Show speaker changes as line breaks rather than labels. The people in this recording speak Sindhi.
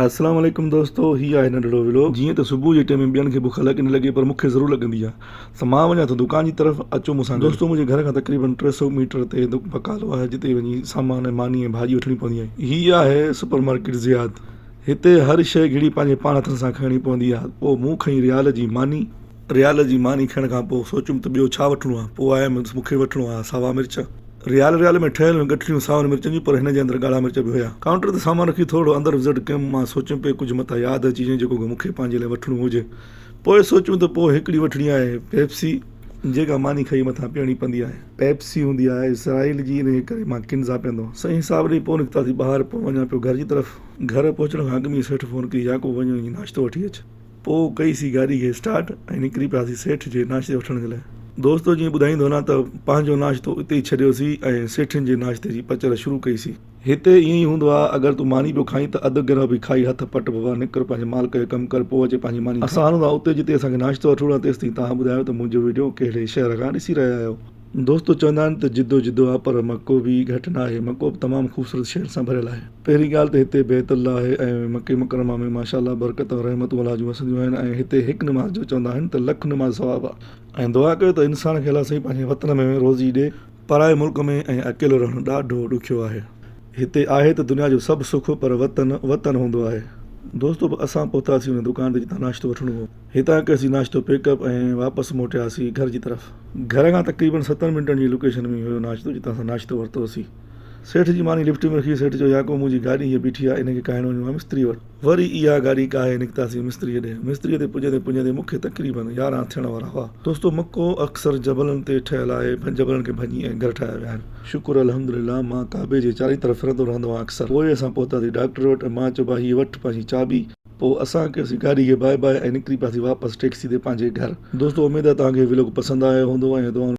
السلام عليڪم دوستو هي آهي ننڍڙو ولاگ جيئن ته صبح جي ٽيم ۾ ٻين کي بک لڳي نه لڳي پر مون کي ضرور لڳندي آهي ته مان وڃان ٿو دڪان جي طرف اچو مون سان گڏ دوستو منهنجي گهر کان تقريبن 300 ميٽر تي بقالو آهي جتي وڃي سامان ۽ ماني ۽ ڀاڄي وٺڻي پوندي آهي هي آهي سپر مارڪيٽ زياد هتي هر شيء گهڙي پنهنجي پاڻ هٿن سان کڻڻي پوندي آهي پوء مون کنئي ريال جي ماني ريال جي ماني کائڻ کان پوء سوچيم ته ٻيو ڇا وٺڻو آهي پوء آيم مون کي وٺڻو آهي ساوا مرچ. ريال ريال ۾ ٺهيل هيون ڳٺڙيون ساون مرچن جون پر هن جي اندر ڳاڙها مرچ به هيا. ڪائونٽر تي سامان رکي ٿورڙو اندر وزٽ ڪيم. مان سوچيم پئي ڪجهه متان ياد اچي وڃي جيڪو مون کي پنهنجي لاء وٺڻو هجي. پوء سوچيم ته پوء هڪڙي وٺڻي آهي پيپسي. جيڪا ماني کائي مٿان پيئڻي پوندي آهي. پيپسي هوندي آهي اسرائيل جي انهيء ڪري مان ڪنزا پيئندو هوس. سائين حساب ڏئي پوء نڪتاسين ٻاهر پوء وڃان پيو گهر جي طرف. گهر پهچڻ کان اڳ ۾ سيٺ فون ڪئي يعقوب وڃ وڃي ناشتو وٺي اچ. پوء ڪئي سين گاڏي کي اسٽارٽ ۽ نڪري پياسين سيٺ جي ناشتي وٺڻ جي لاء. دوستو جيئن ٻڌائيندو هلان ته پنهنجو ناشتو اتي ئي ڇڏيوسين ۽ سيٺين جي ناشتي جي پچر شروع ڪئي سين. هتي ائين ئي هوندو آ اگر تون ماني پيو کائين ته اڌ گرهه به کائي هٿ پٽ بابا نڪر پنهنجي مالڪ جو ڪم ڪر پوء اچي پنهنجي ماني کاء. اسان هلون ٿا اتي جتي اسان کي ناشتو وٺڻو آ تيستائين توهان ٻڌايو ته منهنجو وڊيو ڪهڙي شهر کان ڏسي رهيا آهيو. دوستو چوندا آهن ته جدو جدو آ پر مڪو به گهٽ ناهي مڪو به تمام خوبصورت شهر سان ڀريل آهي. پهرين ڳالهه ته هتي بيت الله آهي ۽ مڪي مڪرمه ۾ ماشاء الله برڪت ۽ رحمتون الله جون وسنديون آهن ۽ هتي هڪ نماز جو چوندا آهن ته لک نماز ثواب آ. ۽ دعا ڪيو ته انسان کي الله سائين پنهنجي وطن ۾ روزي ڏي. پرائي ملڪ ۾ ۽ اڪيلو رهڻ ڏاڍو ڏکيو آهي. هتي آهي ته دنيا جو سڀ سک پر وطن وطن هوندو آهي. دوستو به اسان پهتاسين ان دڪان تي جتان ناشتو وٺڻو هو. هتان ڪيوسين ناشتو پيڪ اپ ۽ واپس موٽياسين گهر جي طرف. گهر کان تقريبن ستن منٽن جي لوڪيشن ۾ هيو ناشتو جتان اسان ناشتو ورتوسين. سيٺ جي ماني لفٽ ۾ رکي سيٺ چيو يعقوب منهنجي گاڏي هيء بيٺي آهي ان کي ڪاهڻ وڃڻو آهي مستري وٽ. وري اها گاڏي ڪاهي نڪتاسين مستريء ڏي. مستريء تي پڄندي پڄندي مون کي تقريبن 11 ٿيڻ وارا هئا. دوستو مڪو اڪثر جبلن تي ٺهيل آهي جبلن کي ڀڃي ۽ گهر ٺاهيا ويا آهن. شڪر الحمدلله مان ڪعبي جي چارئي طرف ڦرندو رهندو آهيان اڪثر. پوء اسان پهتاسين ڊاڪٽر وٽ ۽ مان چيو ڀاء هيء وٺ پنهنجي چاٻي. پوء اسان ڪيوسين گاڏي کي باء باء ۽ نڪري پياسين واپس ٽيڪسي تي پنهنجي گهر. دوستو اميد آهي توهان کي ولاگ پسند آيو هوندو ۽ دعائن.